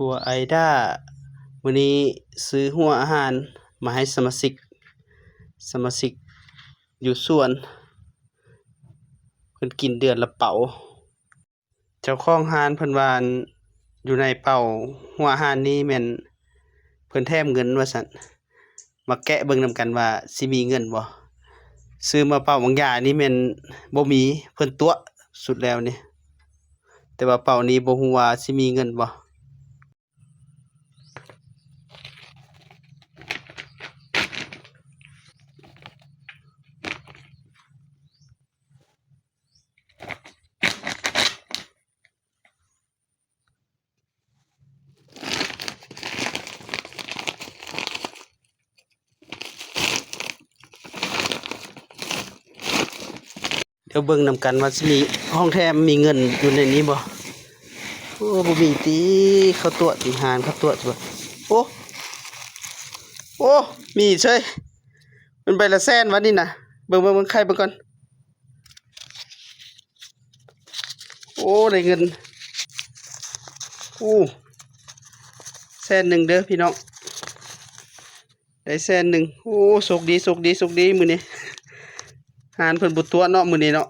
ຄົວໄອດ້າ ມື້ນີ້ຊື້ຫົວອາຫານມາໃຫ້ສະມາຊິກ, ສະມາຊິກຢູ່ສວນ ເພິ່ນກິນເດືອນລະເປົາ. ເຈົ້າຂອງຮ້ານເພິ່ນວ່າ ຢູ່ໃນເປົາຫົວອາຫານນີ້ແມ່ນເພິ່ນແຖມເງິນວ່າຊັ້ນ. ມາແກະເບິ່ງນຳກັນວ່າຊິມີເງິນບໍ່. ຊື້ມາເປົາບາງຢ່າງນີ້ແມ່ນບໍ່ມີ, ເພິ່ນຕົວະສຸດແລ້ວນີ້, ແຕ່ວ່າເປົານີ້ບໍ່ຮູ້ວ່າຊິມີເງິນບໍ່. ດຽວເບິ່ງນຳກັນວ່າຊິມີຂອງແຖມ, ມີເງິນຢູ່ໃນນີ້ບໍ່? ໂອ້ ບໍ່ມີຕິ, ເຂົາຕົວະຕິ, ຮ້ານເຂົາຕົວະຕິບໍ່? ໂອ້ ໂອ້ ມີເສີຍ, ເປັນໃບລະແສນຫວານີ້ນະ. ເບິ່ງ ເບິ່ງ ເບິ່ງ ໄຂເບິ່ງກ່ອນ. ໂອ້ ໄດ້ເງິນ, ໂອ້ ແສນໜຶ່ງເດີພີ່ນ້ອງ, ໄດ້ແສນໜຶ່ງ. ໂອ້ ໂຊກດີ ໂຊກດີ ໂຊກດີມື້ນີ້, ຮ້ານເພິ່ນບໍ່ຕົວະເນາະມື້ນີ້ເນາະ.